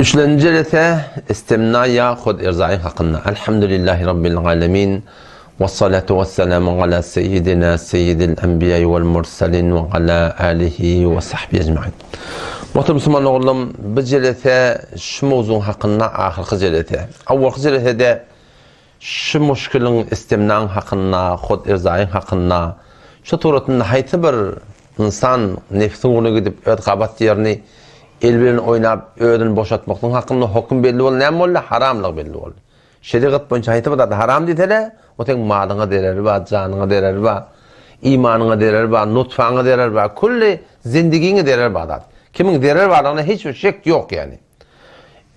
Üçlenji jelese istimna ýa hud irzaýy hakynda. Elhamdülillahi Rabbil alemin. Wessalatu wesselamu ala seyyidina seyyidil enbiýai wel mursalin we ala alihi we sahbihi ecmain. Muhterem musulman ogullarym, bu jelese şu mowzuň hakynda ahyrky jelese. Awalky jelesede şu muşkiliň istimnaň hakynda, hud irzaýyň hakynda, şu suratynda haýsy bir ynsan nefsiň ugruna gidip öz gabat ýerini el bilen oýnap özüni boşatmaklygyň hakynda hokum belli boldy, näme boldy? Haramlygy belli boldy. Şerigat boýunça haýsy bir zat haram diýsele, o seň malyňa zereri bar, janyňa zereri bar, imanyňa zereri bar, nutfaňa zereri bar, külli zindigiňe zereri bar zat. Kimiň zereri barlygyna hiç bir şek ýok ýagny.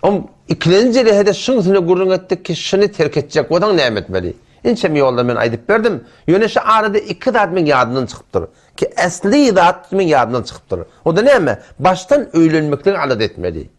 Om ikilenji jelehede şuň üstünde gürrüň etdik ki, şuny terk etjek bolsaň näme etmeli? Ençeme ýolda men aýdyp berdim. Ýöne şu arada iki zat meň ýadymdan çykypdyr. Ki esli zat meň ýadymdan çykypdyr. O-da näme? Başdan öýlenmekligi alada etmeli.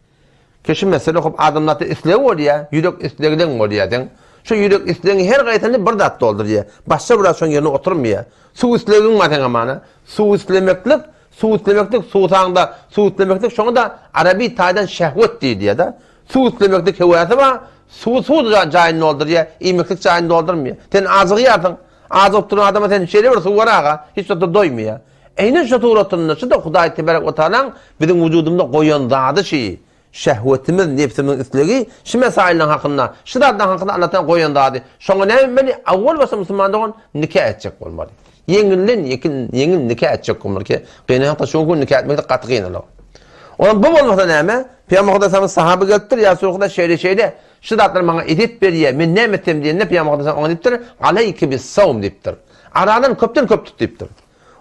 Ki şu mesele hop adamlarda isleg bolýar, ýürek islegleň bolýar seň. Şu ýürek islegiň her gaýsyny bir zat doldurýar. Başga bir zat şoň ýerine oturmaýar. Suw islegiň bar seň hamana. Suw islemeklik, suw islemeklik, suwsaňda suw islemeklik şoňa-da arabi taýdan şehwet diýilýär-de. Suw islemeklik höwäsi bar, suwy suw jaýyny doldurýar, iýmeklik jaýyny doldurmaýar. Sen ajygýarsyň. Ajygyp duran adama sen şeýle bir suw ber aga, hiç wagtda doýmaýar. Eýnen şu suratynda şu-da Hudaý tebarek we taalaň biziň wujudymyzda goýan zady şi. Şehwetimiz, nebsimiziň islegi şu mesaýyllaryň hakynda, şu zatlaryň hakynda Allah taala goýan zady. Şoňa näme etmeli? Awwal başda musulman dogan nika etjek bolmaly. Ýeňilden ýeňil nika etjek bolmaly ki, gynanakda şu gün nika etmekde gaty gynalyk. Onam bu bolmasa näme? Pygamber Hudaý sahaba gelipdir, ýa Resulullah şeýle şeýle şu zatlar maňa ezet berýär, men näme etsem diýende Pygamber Hudaý oňa diýipdir, Aleýke bis-sawm diýipdir. Aradan köpden köp tut diýipdir.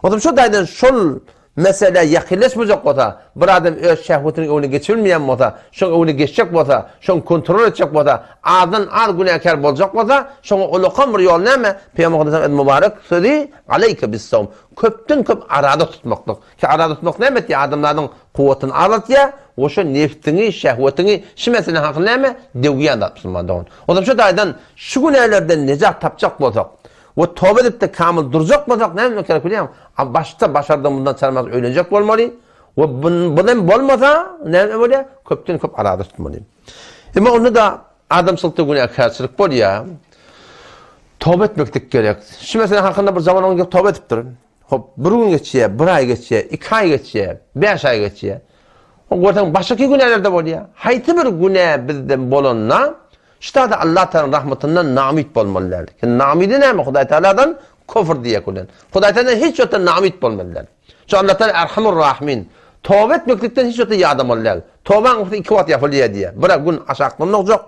Onsoň şu taýdan şol meselä ýakynlaşmajak bolsa, bir adam öz şehwetiniň öňüne geçibilmeýän bolsa, şoň öňüne geçjek bolsa, şoň kontrol etjek bolsa, azdan az günäkär boljak bolsa, şoňa ulakan bir ýol näme? Pygamber Hudaýyň öz mübarek sözi, Aleýke bis-sawm, köpden köp arada tutmaklyk. Ki arada tutmak näme etýär? Adamzadyň kuwwatyny azaltýar we şo nebsiňi, şehwetiňi, şu mesele hakynda näme? Döwýän zat musulman dogan. Onsoň şu taýdan şu günälerden nejat tapjak bolsak, We toba edip-de kamyl durjak bolsak näme etmek gerek bilýäňmi? A başda başardygymyzdan çalmaz öýlenjek bolmaly. We bun bolmasa näme bolýar? Köpden köp arada tutmaly. Emma onda-da adamçylykda günäkärçilik bolýar. Toba etmeklik gerek. Şu mesele hakynda bir zaman oňa toba edipdir. Hop, bir gün geçýär, bir aý geçýär, iki aý geçýär, bäş aý geçýär. O görseň başyky günälerde bolýar. Haýsy bir günä bizden bolanda Şu taýda Allah Tagalaň rahmatyndan naumyt bolmaly däl. Ki naumydy näme? Hudaý Tagaladan kufr diýek bilen. Hudaý Tagaladan hiç wagtda naumyt bolmaly däl. Şu Allah Tagala Erhamur Rahimin. Toba etmeklikden hiç wagtda ýadamaly däl. Tobaň gapysy iki wagt ýapylýar diýýär. Bir gün aşakdan dogjak.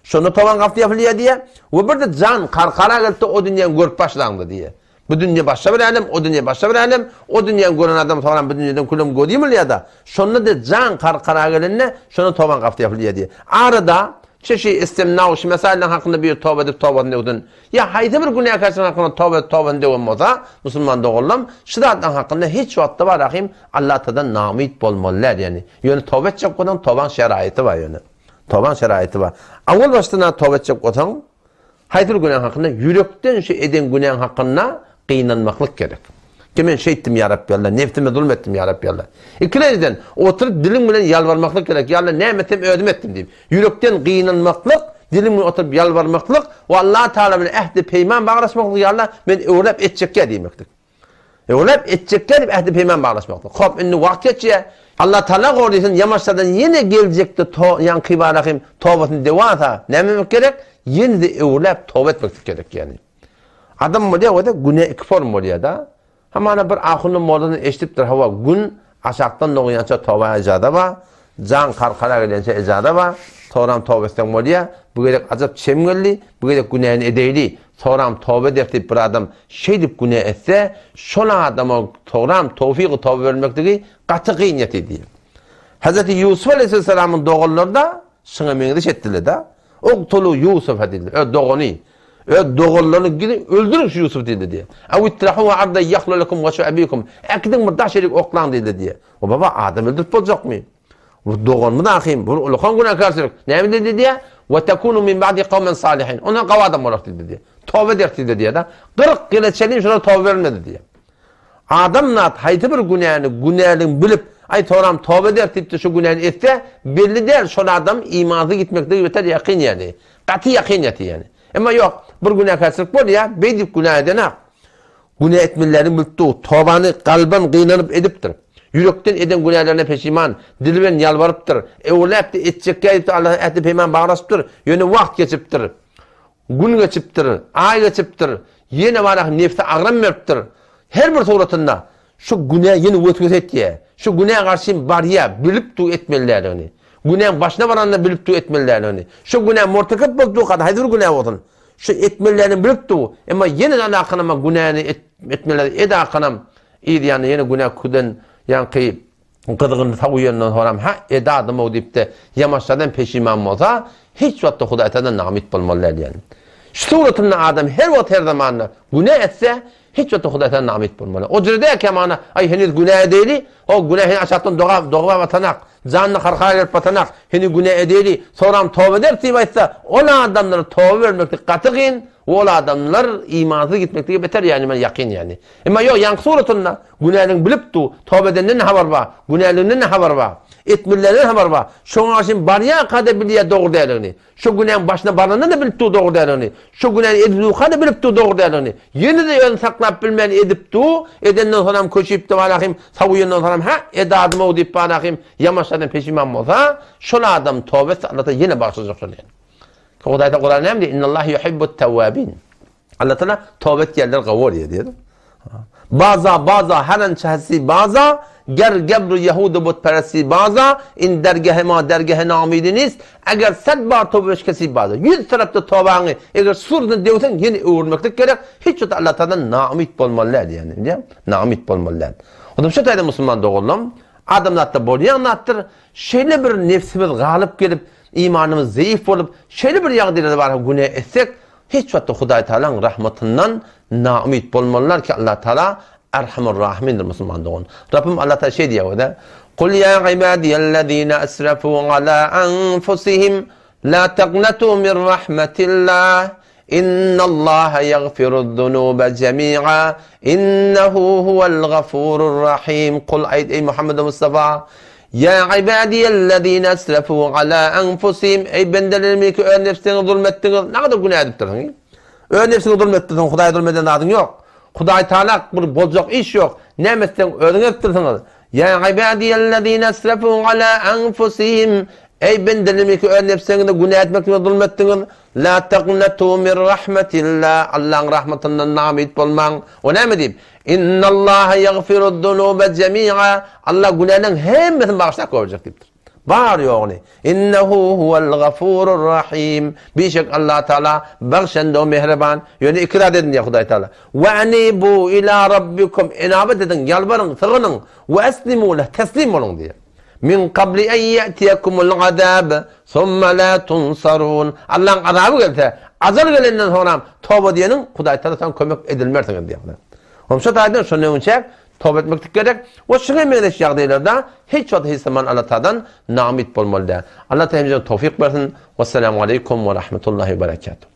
Şonda tobaň gapysy ýapylýar diýýär. We bir-de jan karkara gelip-de o dünýäni görüp başlaňda diýýär. Bu dünýe başga bir älem, o dünýe başga bir älem, o dünýäni gören adam soňram bu dünýeden külem gözi ýumulýar-da, şonda-da jan kar-kara gelende, şonda tobaň gapysy ýapylýar diýýär. Arada, çeşi istimna şu mesaýyllaryň hakynda biri toba edip tobasyny döwsün, ýa haýsy bir günäkärçiligiň hakynda toba edip tobasyny döwen bolsa, musulman doganlarym, şu zatlaryň hakynda hiç wagtda bar rahym Allatadan naumyt bolmaly däl, ýagny, ýöne toba etjek bolsaň, tobaň şeraýyty bar ýöne. Tobaň şeraýyty bar. Awal başdan toba etjek bolsaň, Haýsy bir günäň hakynda ýürekden şu eden günäň hakynda gynanmaklyk gerek. Ki men şeýtdim ýa Rabbi Alla, nebsime zulm etdim ýa Rabbi Alla. Ikilenjiden, oturyp diliň bilen ýalbarmaklyk gerek, ýa Alla näme etsem özüm etdim diýip. Ýürekden gynanmaklyk, diliň bilen oturyp ýalbarmaklyk we Alla Tagala bilen ähdi-peýman baglaşmaklyk ýa Alla men öwräp etjekýä diýmeklik. Öwläp etjekler diýip ähdi-peýman baglaşmaklyk. Hop, indi wagt geçýär. Allah Tagala gorysyn, ýamaşlardan ýene geljekde to, ýaňky Ibrahim tobasyny dewasa, näme etmek gerek? Ýene-de öwläp toba etmeklik gerek ýagny. Adam bolýar we-de günä iki form bolýar-da. Hamana bir ahundan molladan eşidipdir, hawa, gün aşakdan dogýança toba ijaza bar, Jan karkara gelençe ejaza bar, soram toba etseň bolýa, bu gezek ajap çem geldi, bu gezek günäni edeýli, soram toba ederis diýip bir adam şeýdip günä etse, şol adama soram towfygy toba bermekligi gaty kyn ýeti diýip. Hezreti Ýusup aleýhissalamyň doganlary-da şuňa meňzeş etdiler-de. Uktulu Ýusufa diýdiler, öz dogany, öz doganlaryny gidiň öldüriň şu Ýusuby diýdi diýip. Aw itrahuhu arda ýahlu lekum weçhu abikum, äkidiň bir daş ýerik oklaň diýdi diýip. O baba adam öldürip boljakmy? Bu doganmyz ahym, bu ulakan günäkärçilik. Näme diýdi diýýär? Ve tekunu min ba'di kawmen salihin. Ondan gawy adam bolar diýdi diýýär. Toba eder diýdi diýýär-de. 40 ýyla çenli şolar toba berilmedi diýýär. Adam nat haýsy bir günäni günäligini bilip, Aý soram toba eder diýipdi şu günäni etse, belli däl şol adam imansyz gitmeklige beter ýakyn ýaly. Gaty ýakyn ýaty ýaly. Emma ýok, bir günäkärçilik bolýar, beýdip günä edenak. Günä etmelilerini bilip dur, tobany kalban gynanyp edipdir. Ýürekden eden günälerine peşiman, dili bilen ýalbarypdyr, öwürläpdi, etjekkä diýipdir, Alladan ähdi-peýman baglaşypdyr, ýöne wagt geçipdir. Gün geçipdir, aý geçipdir, ýene barah nebse agram beripdir. Her bir suratynda şu günä ýene weswese etýär. Şu günä garşy barýar, bilip dur etmeli däldigini. Günäň başyna baranda bilip dur etmeli däldigini. Şu günä murtekep bolup durka haýsy bir günä bolsun, şu etmeli däldigini bilip dur. Emma ýene-de alakanama günäni etmeli edakanam yz ýany ýene günä küden ýaňky Gyzgyn sowuýandan soram hä edadymow diýipde ýamaşjadan peşiman bolsa hiç wagtda Hudaýtadan namyt bolmaly däl diýen. Şu suratynda adam her wagt her zamanda günä etse hiç wagtda Hudaýtadan namyt bolmaly. O jürede kemana aý heniz günä edeýli o günä heniz aşakdan doga doga batanak janyna harhara gelip batanak heniz günä edeýli soram toba ederis diýip aýtsa ol adamlara toba bermeklik gaty kyn we ol adamlar imansyz gitmeklige beter ýani men ýakyn ýani. Emma ýok, ýaňky suratynda günäligiňi bilip dur, toba edenden-de habar bar, günäliginden-de habar bar, etmelilerinden habar bar. Şoňa garşy barýarka-da bilýär dogry däldigini. Şo günäň başyna baranda-da bilip dur dogry däldigini. Şo günäni edip durka-da bilip dur dogry däldigini. Ýene-de özüni saklap bilmän edip dur, edenden soňam köşüpdi balahym, sowuýandan soňam hä, edadym-ow diýip balahym, ýamaşjadan peşiman bolsa, şol adam toba etse Alla-Taala ýene bagyşlajak şony. Hudaý-Taala Kuranda näme diýýär? Innallaha yuhibbut tawwabin. Allah Teala toba etýänleri gowy görýär diýýär. Baza baza her ançe hessi baza ger gebru ýehudu butperesti baza in dergehe ma dergehe namidi nist eger sed bar toba eşkesi baza. Ýüz tarapda tobaňy eger surdyny döwseň ýene öwürmeklik gerek. Hiç wagt Allah Tealadan naumyt bolmaly däl diýýär. Diýýär. Naumyt bolmaly däl. Onda şu taýda musulman doganlarym adamzatda bolýan zatdyr. Şeýle bir nebsimiz galyp gelip, imanymyz zeýif bolup, şeýle bir ýagdaýlarda bar günä etsek, Hiç wagtda Hudaý Tagalaň rahmatyndan naumyt bolmalylar ki Allah Tagala Erhamur Rahimindir musulman dogan. Rabbim Allah Tagala şeý diýýär öde. Kul ýa ibadiyellezine esrafu ala anfusihim la taqnatu min rahmetillah innallaha ýagfiruz-zunuba jemi'a innehu huwal gafurur rahim. Kul aýt eý Muhammed Mustafa Ýa ibadiýellezine esrefû alâ enfusihim, Eý bendelerim ki öz nebsiňize zulum etdiňiz, nägadar günä edipdirsiň? Öz nebsiňe zulum etdirsiň, Hudaýa zulum eden zadyň ýok. Hudaý Taala bir boljak iş ýok. Näme etseň özüň edipdirsiňiz. Ýa ibadiýellezine esrefû alâ enfusihim, Eý bendelerim ki öz nebsiňize günä etmeklige zulum etdiňiz, lâ tegnetû min rahmetillah, Allaň rahmatyndan namyt bolmaň. O näme diýip? Innallaha ýagfiruz-zunuba jemi'a, Allah günäleriň hemmesini bagyşlap goýberjek diýipdir. Bar ýoguny. Innehu huwal gafurur rahim. Bişek Allah Taala bagşanda o mähriban. Ýöne iki zat ediň diýýär Hudaý Taala. We anibu ila rabbikum, enabat ediň, ýalbaryň, sygynyň. We eslimu leh, teslim boluň diýýär. Min kabli en ýe'tiýekumul azab, summa la tunsarun. Allaň azaby gelse, ajal gelenden soňram toba diýeniň Hudaý Taala saňa kömek edilmersiňiz diýýär. Hom şo taýdan şondan öňçäk toba etmeklik gerek. We şuňa meňzeş ýagdaýlarda hiç wagt hiç zaman Allah Taaladan naumyt bolmaly däl. Allah Taala hemmämize towfyk bersin. Wessalamu aleýkum we rahmetullahi we berekatuh.